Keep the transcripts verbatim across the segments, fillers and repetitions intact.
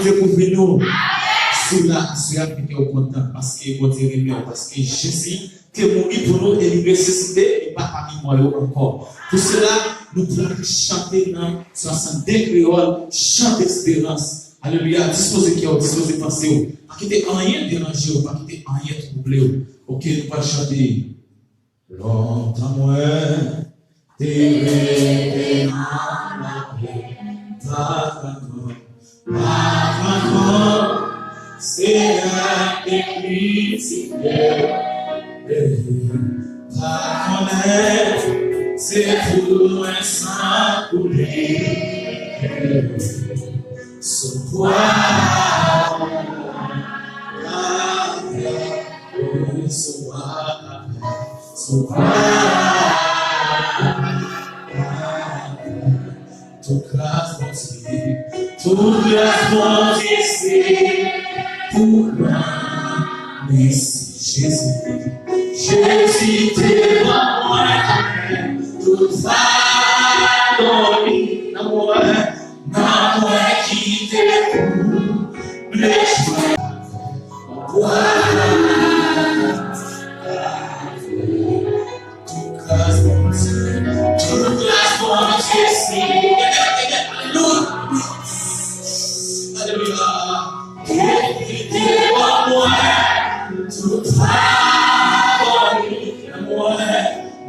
Bondye kouvri nou. Si w la aswè a, fè kè w kontan, paske Bondye renmen w, paske Jezi te mouri pou nou e li resisite, li pa pami mò yo ankò. Pou sela, nou pral chante nan swasannde kreyòl, chan desperans. Alelouya, dispoze kè w, dispoze panse w. Pa kite anyen deranje w, pa kite anyen twouble w. Oke, nou pral chante. Lontan mwen te rete nan lapè, pa ka kò, pa ka kò, Senyè te kritike, pa konnen se pou mwen san koule. Sou kwa, sou kwa, sou kwa. Tout gras Bondye, tout gras Bondye se pou mwen. Mèsi Jezi. Jezi te ban mwen tout padon li nan mwen, nan mwen ki te koule. Tout gras Bondye, tout gras Bondye, se, alelouya, alelouya. Ki te ban mwen tout padon li nan mwen,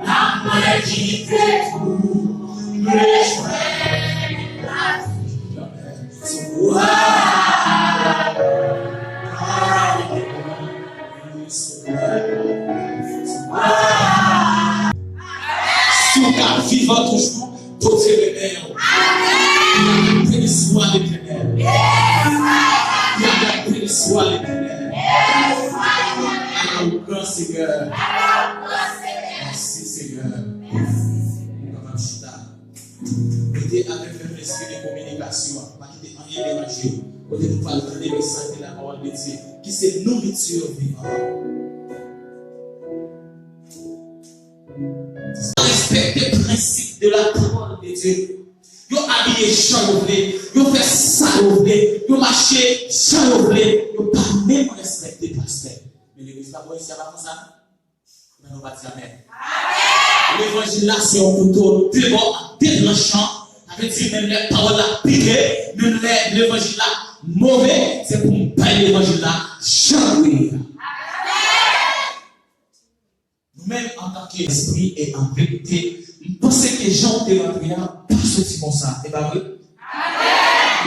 nan mwen ki te koule jwenn lavi. Sou kwa, si w ka vivan toujou, Bondye renmen w. Beni swa Letènèl. Beni swa Letènèl. Ala w gran Senyè. Mèsi Senyè. Ou kapab chita. Rete avèk menm lespri de kominikasyon an. Pa kite anyen deranje w. Kote nou pral tande mesaj de la pawòl de Dye, ki se nouriti vivan. Respekte prensip de la pawòl de Dye. Yo abiye jan yo vle, yo fè sa yo vle, yo mache jan yo vle, yo pa menm respekte pastè. Men legliz la, bò isi a pa konsa. Men nou pa di amèn. Levanjil la se yon kouto de bò ak de tranchan. Sa vle di, menm lè pawòl la pike, menm lè levanjil la move, se pou m bay levanjil la jan l ye a. Nou menm, antanke espri e an verite, m panse ke jan w te rantre a pa soti konsa, e pa vre?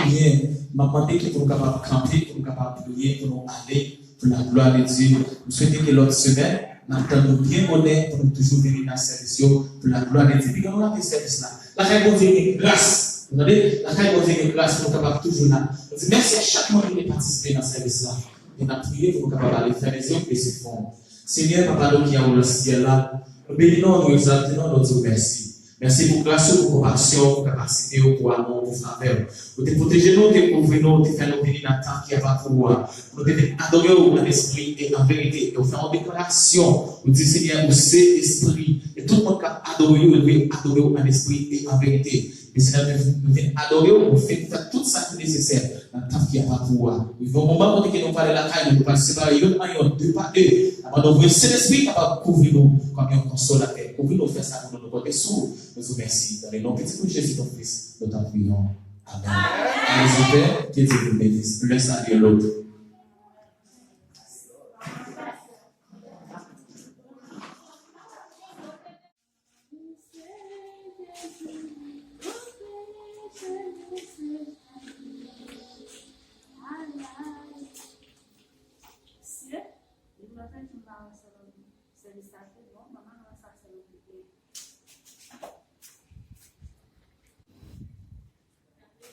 Ebyen, m ap mande ke pou nou kapab kanpe, pou nou kapab priye, pou nou ale, pour la gloire de Dieu. M swete ke lòt semèn, n ap tann nou byen bonè pou nou toujou vini nan sèvis yo, pour la gloire de Dieu. Piga nou raple sèvis la. Lakay Bondye gen gras. Ou tande? Lakay Bondye gen gras pou nou kapab toujou la. Nou di mèsi a chak moun ki te patisipe nan sèvis la. E n ap priye pou nou kapab ale fè lezòm e se fon. Senyè, Papa nou ki anwo nan syèl la, nou beni non w, nou egzalte non w, nou di w mèsi. Mèsi pou gras ou, pou konpasyon w, pou kapasite w, pou amou w, pou favè w. Ou te pwoteje nou, ou te kouvri nou, ou te fè nou vini nan tanp ki apa pou ou a. Pou nou te vin adore w an espri e an verite. E ou fè yon deklarasyon. Ou di, Senyè, ou se espri. E tout moun k ap adore w, yo dwe adore w an espri e an verite. Men Senyè, nou vin, nou vin adore w, nou vin fè tout sa ki nesesè nan tanp ki apa pou ou a. Rive yon moman kote ke nou prale lakay nou, nou pral separe youn an youn, de pa de. Avan nou voye Sentespri kapab kouvri nou kòm yon konsolatè. Kouvri nou, fè sa pou nou, nou konte sou ou. Nou di w mèsi. Dans le nom petit de Jésus, ton Fils, nous t'en prions. Amen. Allez, Père, que Dieu vous bénisse. L'un salue l'autre.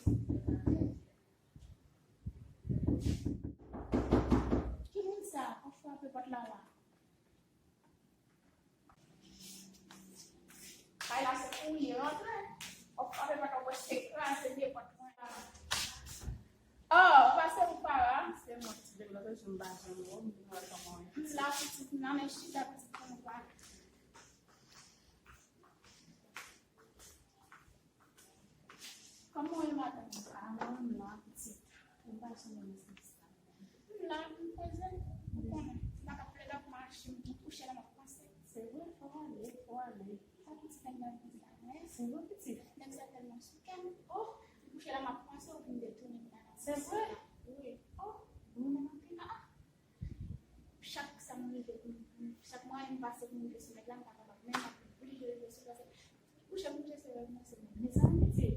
Ki moun sa k ap frape pòt la la? Kay la se pou li rantre. W ap frape pòt la, w ap wè se kraze vye pòt mwen la. Oh, ou pa se ou Farah? Se mwen ki te lòt jou m pa janm wè w, m vin wè kòman w ye. M la pitit, m la, men chita pitit pou nou pale. Kòman w ye madanm? Ah, mwen menm la pitit. M la, m poze, ou konnen, m pa ka plede ap mache, m kouche la, m ap panse. Se vre, fò w ale, fò w ale. Sa pitit nèg la vin di la, men. Se vre, pitit. Nèg sa tèlman sou kè m. Oh, m kouche la, m ap panse, ou vin detounen m la. Se vre? Wi. Oh, ou renmen m anpil. Ah, ah. Chak sa m leve, m- m- chak mwayen m pase pou m rive sou nèg la, m pa kapab. Men m ap oblije rive sou, paske kouche m kouche se rèv mwen se nèg. Mezanmi, pitit.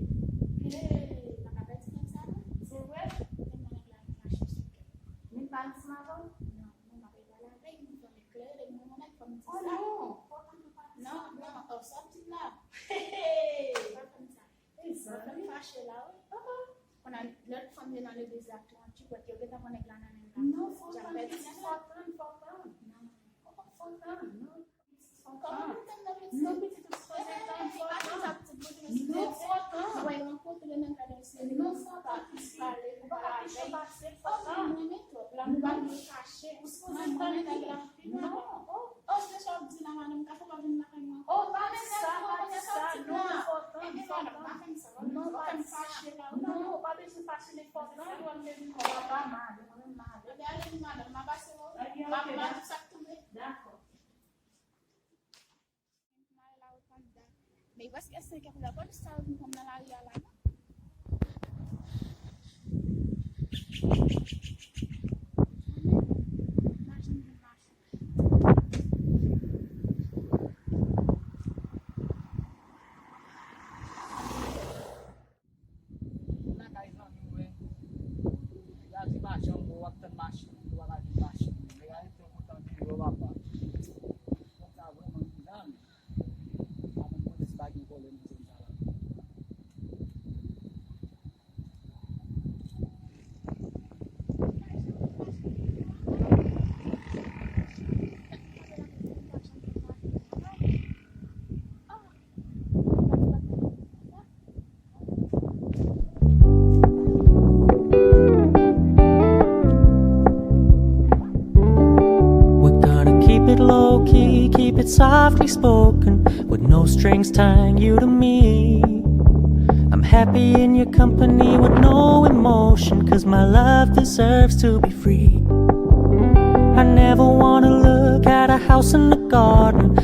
Hey, pa ka pèdi nèg sa non. Se vre? Tèlman nèg la vin mache sou kè m. Men m pa ansanm avè w? Non, non, m ap pale avè l, m fè m eklere, depi mwen mwen nèg, fò m di sa. Oh non, fò w pa di sa. Non, non, oh, sa pitit la. Hey, hey. Pa fè m sa. Mwen fè m fache la, wi. Papa. Kounye a, lòt fanm yo nan legliz la tou, an ti pwèt, yo gentan pran nèg la nan men m la. Non, fò w tann, pitit, fò w tann, fò w tann. Non, fò w tann, non. Fò w tann. Kòman pou m tann nan pitit? Non, pitit, ou sipoze tann, fò w tann. Non, fò w tann. Ou wè, rankontre nèg la nan se non, fò w tann, pitit. Ou pa ka kite l pase, fò w tann. Mwen, men twòp la, m pa vle fache. Ou sipoze tann, pitit. Non. Oh, se sa w ap di la, madanm, ka fè w pa vin lakay mwen ankò. Oh, pa di sa, pa di sa, non, fò w tann, fò w tann. Non, pa di sa. Non, ou pa bezwen fache, men fò w tann. Papa, madanm, mwen menm, madanm. Ebyen, ale, madanm, m a pase wè w. M a di w sa k tonbe. Dakò. M ale la, ou konn dat. Men prèske senk è pou la polis sa yo vin pran m nan lari a la, non? Imajine m mache. Lakay zanmi w, wi. Nèg la di pa janm wè w ap tann machin, ou pa ka jwenn machin. Nèg la rete kontan vire w, papa. Konsa vrèman, mezanmi. Mwen, mwen, si pa gen vòlè nan zòn sa la. We're gonna keep it low key, keep it softly spoken, with no strings tying you to me. I'm happy in your company with no emotion, 'cause my love deserves to be free. I never wanna look at a house in the garden. I